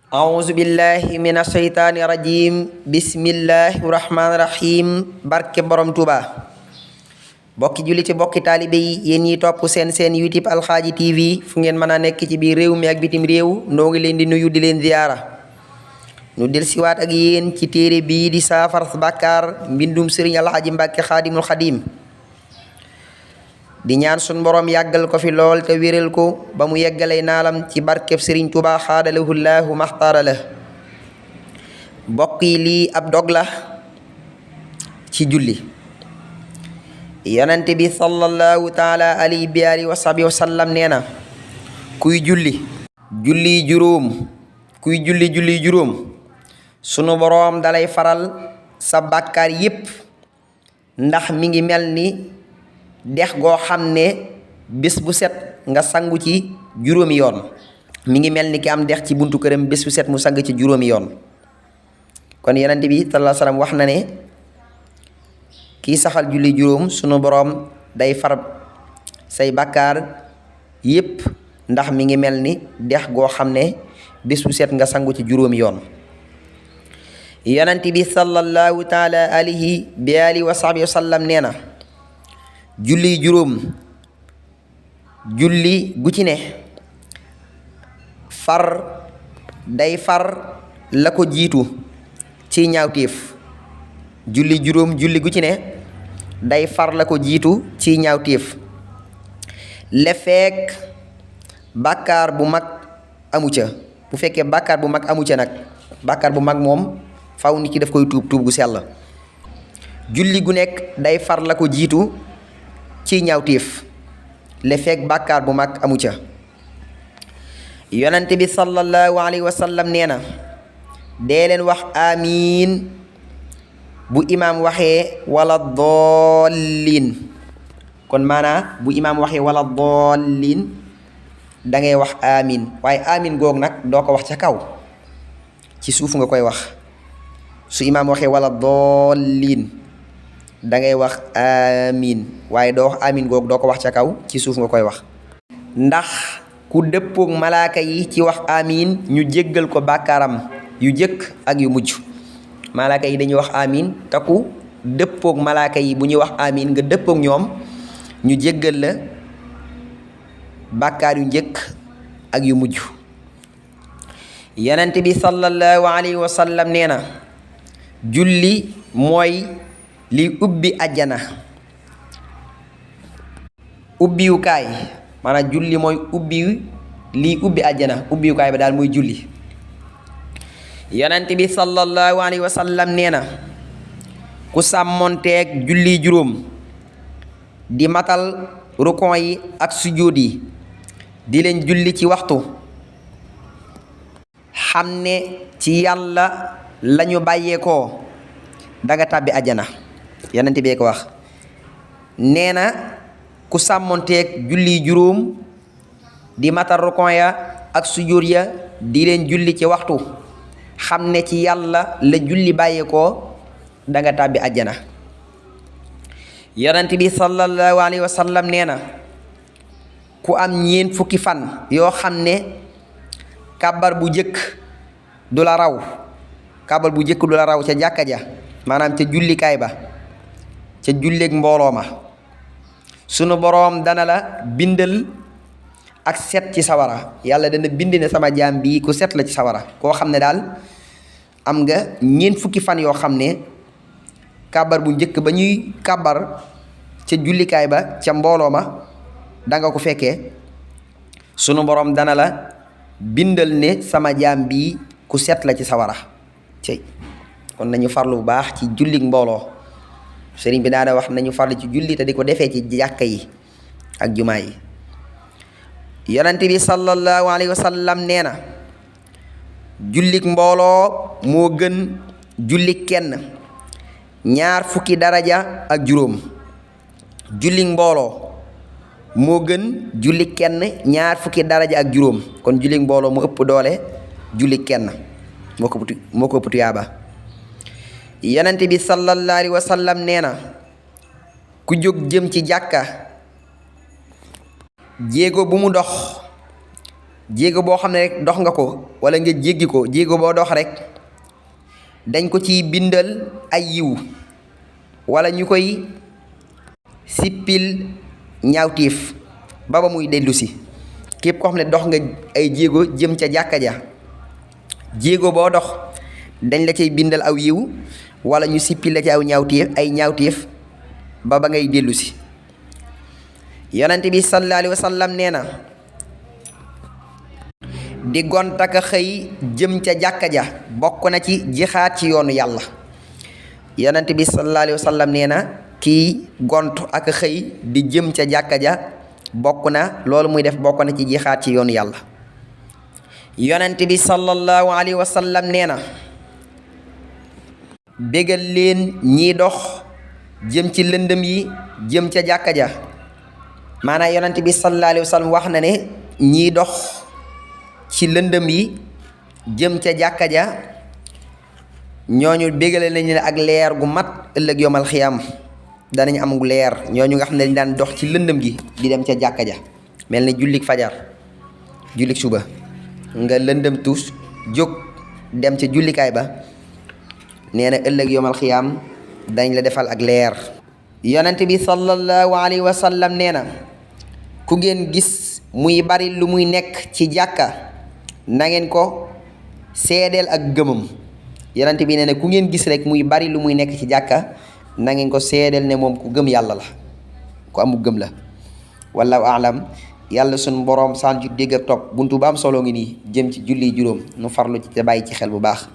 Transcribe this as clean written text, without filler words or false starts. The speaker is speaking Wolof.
auzu billahi mina sheytaani rajim bismillahi rahmaani rahim barke borom Tuuba bokki julliti bokki taalibe yi yéen ñiy topp seen YouTube Alxaaji TV fu ngeen mën a nekk ci biir réew mi ak bitim réew noo ngi leen di nuyu di leen ziyaara nu del siwaat ak yéen ci téere bii di saafara bàkkaar mbindum sëriñ Alxaaji Mbàkke Xaadimul Xadim di ñaan sun borom yàggal ko fi lool te wéral ko ba mu yeggalay naalam ci barkeb sëriñ Tuubaa xaadalahu llaahu maxtaara la bokk yi lii ab dog la ci julli yonente bi sallallahu taala alayhi bi alihi wa sahbihi wa sallam nee na kuy julli julli juróom sunu boroom dalay faral sa bàkkaar yépp ndax mi ngi mel ni dex goo xam ne bés bu set nga sangu ci juróomi yoon mi ngi mel ni ki am dex ci buntu këram bés bu set mu sang ci juróomi yoon kon yonent bi sallallahu alayhi wa sallam wax na ne kii saxal julli juróom sunu boroom day far say bàkkaar yépp ndax mi ngi mel ni dex goo xam ne bés bu set nga sangu ci juróomi yoon yonent bi sallallahu taala alayhi bi alihi wa sahbihi wa sallam nee na julli juróom julli gu ci ne day far la ko jiitu ci ñaawteef julli juróom julli gu ci ne day far la ko jiitu ci ñaawteef le fekk bàkkaar bu mag amu ca bu fekkee bàkkaar bu mag amu ca nag bàkkaar bu mag moom faw nit ki daf koy tuub gu sell julli gu nekk day far la ko jiitu ci ñaawteef le fekk bàkkaar bu mag amu ca yonent bi sallallahu alayhi wa sallam nee na dee leen wax amiin bu imaam waxee wala dollin kon maanaa bu imaam waxee wala dollin da ngay wax amiin waaye amiin goog nag doo ko wax ca kaw ci suuf nga koy wax su imaam waxee wala dollin da ngay wax amiin waaye doo wax amiin googu doo ko wax ca kaw ci suuf nga koy wax ndax ku dëppoog malaaka yi ci wax amiin ñu jéggal ko bàkkaaram yu jëkk ak yu mujj malaaka yi dañuy wax amiin te ku dëppoog malaaka yi bu ñuy wax amiin nga dëppoog ñoom ñu jéggal la bàkkaar yu njëkk ak yu mujj yonent bi sallallahu alayhi wa sallam nee na julli mooy li ubbi àjjana ubbiwukaay maanaam julli mooy lii ubbi àjjana ubbiwukaay ba daal mooy julli yonent bi sallallahu alayhi wa sallam nee na ku sàmmonteeg julli juróom di matal rukon yi ak sujjóot yi di leen julli ci waxtu xam ne ci yàlla lañu bàyyeekoo danga tàbbi àjjana yonent bee ko wax nee na ku sàmmonteeg julli juróom di matal rukon ya ak sujjóot ya di leen julli ci waxtu xam ne ci yàlla la julli bàyyeekoo danga tàbbi àjjana yonent bi sallallahu alayhi wa sallam nee na ku am ñeent fukki fan yoo xam ne kàbbar bu jëkk du la raw ca jàkka ja maanaam ca jullikaay ba ca julleeg mbooloo ma sunu boroom dana la bindal ak set ci sawara yàlla dana bind ne sama jaam bii ku set la ci sawara koo xam ne daal am nga ñeent fukki fan yoo xam ne kàbbar bu njëkk ba ñuy kàbbar ca jullikaay ba ca mbooloo ma danga ko fekkee sunu boroom dana la bindal ne sama jaam bii ku set la ci sawara cey kon nañu farlu bu baax ci jullik mbooloo sëriñ bi daana wax nañu farlu ci julli te di ko defee ci jàkka yi ak jumaa yi yonent bi sallallahu alayhi wa sallam nee na jullik mbooloo moo gën jullik kenn ñaar fukki daraja ak juróom jullik mbooloo moo gën jullik kenn ñaar fukki daraja ak juróom kon jullik mbooloo mu ëpp doole jullik kenn moo ko ëpp tuyaaba yonent bi sallallahu alayhi wa sallam nee na ku jóg jëm ci jàkka jéego bu mu dox jéego boo xam ne rek dox nga ko wala nga jéggi ko, jéego boo dox rek dañ ko ci bindal ay yiw wala ñu koy sippil ñaawtiif ba muy dellu si. képp koo xam ne dox nga ay jéego jëm ca jàkka ja, jéego boo dox dañ la cay bindal aw yiw wala ñu sippil la ci aw ñaawtiif ba ngay dellu si. yonent bi sallallahu alayhi wa sallam nee na di gont ak xëy jëm ca jàkka ja bokk na ci jixaat ci yoonu yàlla. yonent bi sallallahu alayhi wa sallam nee na kii gont ak xëy di jëm ca jàkka ja bokk na loolu muy def bokk na ci jixaat ci yoonu yàlla. yonent bi sallallahu alayhi wa sallam nee na bégal leen ñiy dox jëm ci lëndëm yi jëm ca jàkka ja. maanaam yonent bi sallallahu alayhi wa sallam wax na ne ñiy dox ci lëndëm yi jëm ca jàkka ja ñooñu bégale nañu ne ak leer gu mat ëllëg yomal xiyam danañ am leer. ñooñu nga xam ne dañ daan dox ci lëndëm gi di dem ca jàkka ja, mel ni jullik fajar, jullik suba, nga lëndëm tuus jóg dem ca jullikaay ba, nee na ëllëg yomal xiyam dañ la defal ak leer. yonent bi sallallahu alayhi wa sallam nee na ku ngeen gis muy bari lu muy nekk ci jàkka na ngeen ko seedeel ak gëmam. yonent bi nee na ku ngeen gis rek muy bari lu muy nekk ci jàkka na ngeen ko seedeel ne moom ku gëm yàlla la, ku amu gëm la. wallahu aalam. yàlla sunu boroom sant ju dégg ak topp buntu ba am solo ngi nii jëm ci julli juróom nu farlu ci te bàyyi ci xel bu baax.